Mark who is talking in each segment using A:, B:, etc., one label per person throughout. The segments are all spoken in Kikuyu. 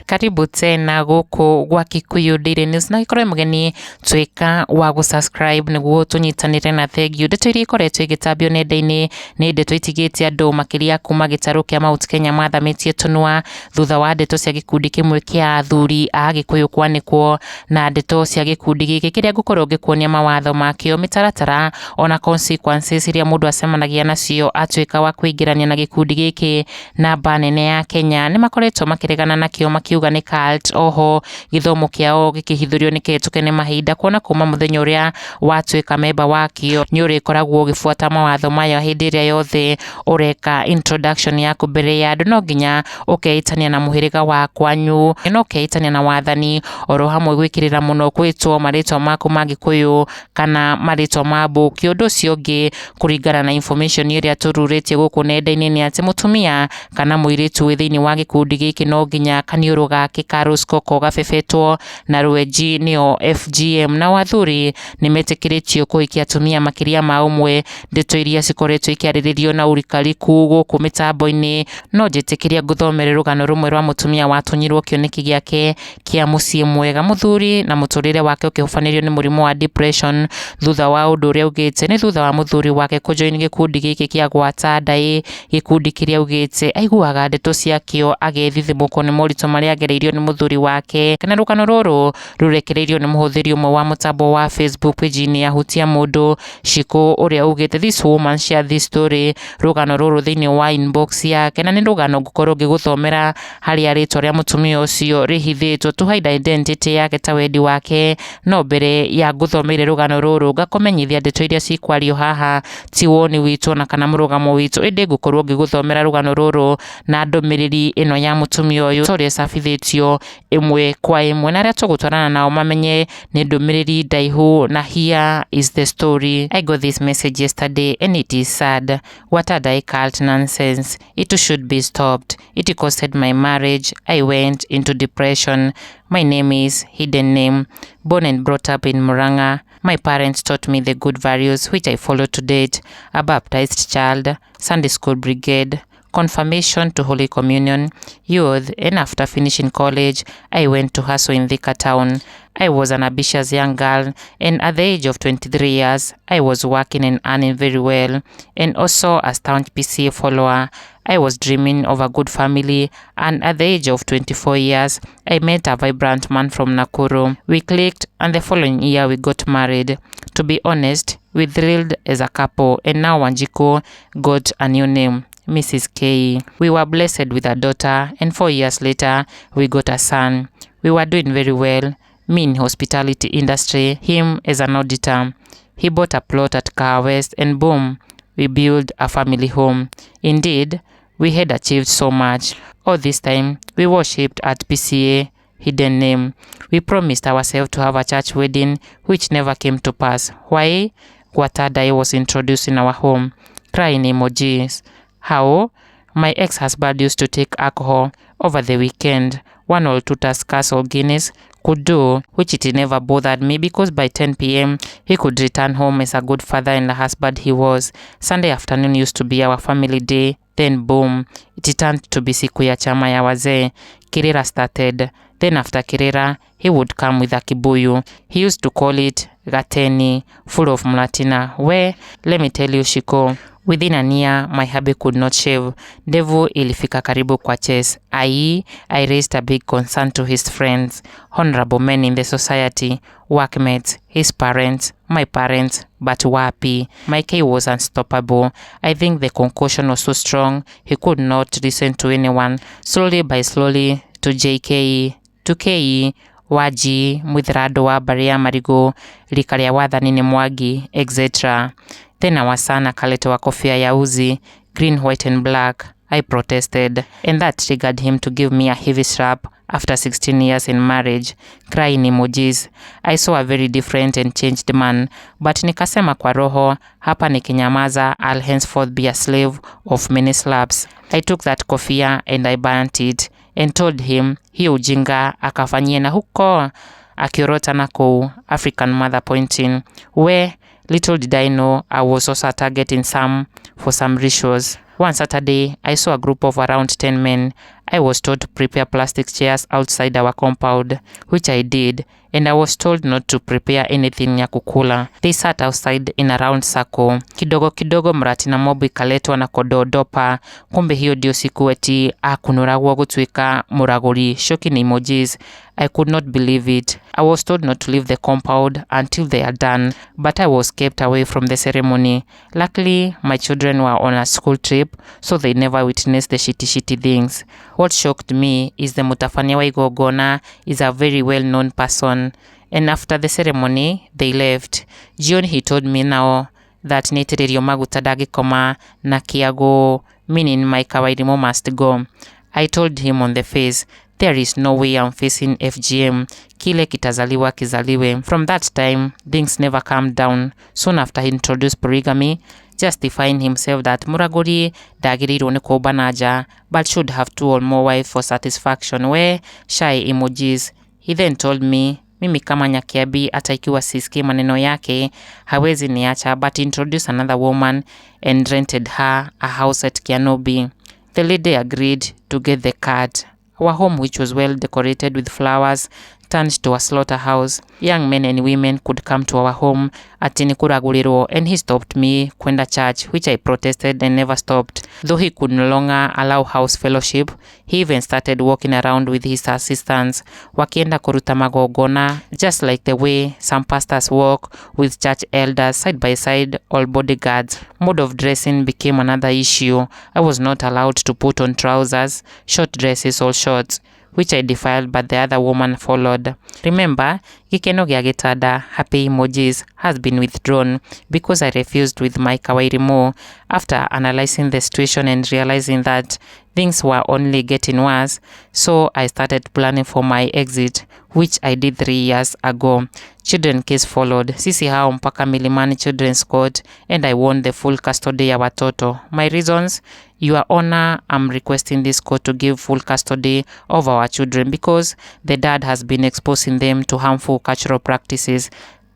A: Karibu tena gũkũ gwa Kikuyu Daily News na gĩkorwo mũgeni tuĩka wa gũ-subscribe nĩguo tũnyitanĩre na thengiũ. Ndeto iria ikoretwo igĩtambio nenda-inĩ nĩ ndeto itigĩte andũ makĩria kuma gĩtarũ kĩa Mount Kenya mathamĩtie tũnua thutha wa ndeto cia gĩkundi kĩmwe kĩa athuri a Gĩkũyũ kwanĩkwo na ndeto cia gĩkundi gĩkĩ kĩrĩa ngũkorwo ngĩkuonia mawatho makĩo, mĩtaratara ona consequences iria mũndũ acemanagia nacio atuĩka wa kwĩingĩrania na gĩkundi gĩkĩ. Namba nene ya Kenya nĩ makoretwo makĩregana nakĩo makiuga nĩ cult. Oho gĩthomo kĩao gĩkĩhithũrio nĩ kĩhetũke nĩ mahinda, kuona kuma mũthenya ũrĩa watuĩka memba wakĩo nĩ ũrĩkoragwo ũgĩbuata mawatho maya hĩndĩ ĩrĩa yothe ũreka introduction yaku mbere ya andũ. No nginya ũkeĩtania na mũhĩrĩga wa kwanyu na ũkeĩtania na wathani, oro hamwe gwĩkĩrĩra mũno gwĩtwo marĩtwa maku ma Gĩkũyũ kana marĩtwa ma mbũki. Ũndũ ũcio ũngĩ, kũringana na information ĩrĩa tũrurĩtie gũkũ nenda-inĩ, nĩ atĩ mũtumia kana mũirĩtu wĩ thĩinĩ wa gĩkundi gĩkĩ no nginya kaniũrũ gake ka rũcikoko gabebetwo na rwenji, nĩyo FGM. Nao athuri nĩ metĩkĩrĩtio kũhikia atumia makĩria ma ũmwe, ndeto iria cikoretwo ikĩarĩrĩrio na ũrikariku gũkũ mĩtambo-inĩ. No njĩtĩkĩrie ngũthomere rũgano rũmwe rwa mũtumia watunyirwo kĩoneki gĩake kĩa mũciĩ mwega, mũthuri na mũtũrĩre wake ũkĩhobanĩrio nĩ mũrimũ wa depression thutha wa ũndũ ũrĩa augĩte nĩ thutha wa mũthuri wake kũjoin gĩkundi gĩkĩ kĩa gwata ndaĩ, gĩkundi kĩrĩa augĩte aiguaga ndeto ciakĩo agethithimũkwo nĩ moritũ marĩa agereirio nĩ mũthuri wake. Na rũgano rũrũ rũrekereirio nĩ mũhũthĩri ũmwe wa mũtambo wa Facebook page-inĩ ya Hutia Mũndũ Shiko, ũrĩa augĩte this woman share this story, rũgano rũrũ, thĩinĩ wa inbox yake, na nĩ rũgano ngũkorwo ngĩgũthomera harĩa rĩtwa rĩa mũtumia ũcio rĩhithĩtwo to hide identity yake ta wendi wake. No mbere ya ngũthomeire rũgano rũrũ, ngakũmenyithia ndeto iria cikwario haha ti woni witũ na kana mũrũgamo witũ, ĩndĩ ngũkorwo ngĩgũthomera rũgano rũrũ na ndũmĩrĩri ĩno ya mũtumia ũyũ ta ũrĩa ĩcabithĩtio ĩmwe kwa ĩmwe, na arĩa tũgũtwarana nao mamenye nĩ ndũmĩrĩri ndaihu. Na here is the story. I got this message yesterday and it is sad. What a die cult nonsense. It should be stopped. It costed my marriage. I went into depression. My name is hidden name. Born and brought up in Murang'a. My parents taught me the good values which I follow to date. A baptized child, Sunday school brigade, confirmation to Holy Communion, youth, and after finishing college, I went to hustle in Thika town. I was an ambitious young girl, and at the age of 23 years, I was working and earning very well, and also a staunch PCEA follower. I was dreaming of a good family, and at the age of 24 years, I met a vibrant man from Nakuru. We clicked, and the following year, we got married. To be honest, we thrilled as a couple, and now Wanjiku got a new name, Mrs. K. We were blessed with a daughter, and 4 years later, we got a son. We were doing very well. Me in hospitality industry, him as an auditor. He bought a plot at Car West, and boom, we built a family home. Indeed, we had achieved so much. All this time, we worshipped at PCEA, hidden name. We promised ourselves to have a church wedding, which never came to pass. Why? Gwatadai was introduced in our home. Crying emojis. How? My ex-husband used to take alcohol over the weekend. One or two Tuskers or Guinness could do, which it never bothered me because by 10 p.m. he could return home as a good father and the husband he was. Sunday afternoon used to be our family day. Then boom, it turned to be siku ya chama ya wazee. Kirira started. Then after Kirira, he would come with a kibuyu. He used to call it gateni, full of muratina. Where, let me tell you, Shiko, within a year, my hubby could not shave. Ndevu ilifika karibu kwa chest. I raised a big concern to his friends, honorable men in the society, workmates, his parents, my parents, but wapi. My K was unstoppable. I think the concussion was so strong, he could not listen to anyone. Slowly by slowly, to JK, to KE, Waji, Mwithrado wa mbarĩ ya Marigu, rika rĩa wathani nĩ Mwangi, etc. Then our son akaletewa kofia ya uzi, green, white and black. I protested, and that triggered him to give me a heavy slap after 16 years in marriage. Crying emojis. I saw a very different and changed man, but nikasema kwa roho, hapa nikinyamaza, I'll henceforth be a slave of many slaps. I took that kofia and I burnt it and told him hiyo ujinga akafanyie na huko akiorota na kũu, African mother pointing. We, little did I know I was also targeting some for some rituals. One Saturday, I saw a group of around 10 men. I was told to prepare plastic chairs outside our compound, which I did, and I was told not to prepare anything ya kukula. They sat outside in a round circle. Kidogo kidogo mratina mob ikaletwa na kododopa. Kumbe hiyo ndio siku eti akunuragwo gutuika muraguri. Shocking emojis. I could not believe it. I was told not to leave the compound until they are done, but I was kept away from the ceremony. Luckily, my children were on a school trip, so they never witnessed the shitty shitty things. What shocked me is the Mutafania wa Igongona is a very well-known person. And after the ceremony, they left. Jioni he told me now that nĩaitĩrĩrio maguta ndangĩkoma na kĩago, meaning my Kawairimo must go. I told him on the face, there is no way I'm facing FGM. Kile kitazaliwa kizaliwe. From that time, things never calmed down. Soon after he introduced polygamy, justifying himself that muraguri ndagĩrĩirwo nĩ kũmba na nja, but should have two or more wives for satisfaction. We shy emojis. He then told me mimi kama Nyakiabi hata ikiwa sisikii maneno yake hawezi niacha, but introduced another woman and rented her a house at Kianobi. The lady agreed to get the cat. Our home, which was well decorated with flowers, turned to a slaughterhouse. Young men and women could come to our home ati nĩ kũragũrĩrwo, and he stopped me kwenda church, which I protested and never stopped. Though he could no longer allow house fellowship, he even started walking around with his assistants, wakienda kuruta magongona, just like the way some pastors walk with church elders side by side or bodyguards. Mode of dressing became another issue. I was not allowed to put on trousers, short dresses or shorts, which I defiled, but the other woman followed. Remember, gikeno gĩa gĩtanda, happy emojis, has been withdrawn because I refused with my Kawairimo. After analyzing the situation and realizing that things were only getting worse, so I started planning for my exit, which I did 3 years ago. Children case followed. Sisi hao mpaka Milimani Children's Court, and I won the full custody ya watoto. My reasons: Your Honor, I'm requesting this court to give full custody of our children because the dad has been exposing them to harmful cultural practices.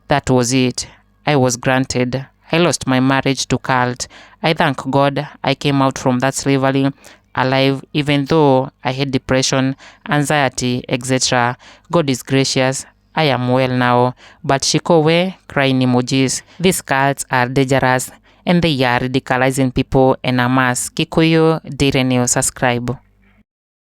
A: That was it. I was granted. I lost my marriage to cult. I thank God I came out from that slavery alive, even though I had depression, anxiety, etc. God is gracious. I am well now. But Shikowe, crying emojis. These cults are dangerous and they are radicalizing people en masse. Kikuyu Daily News, subscribe.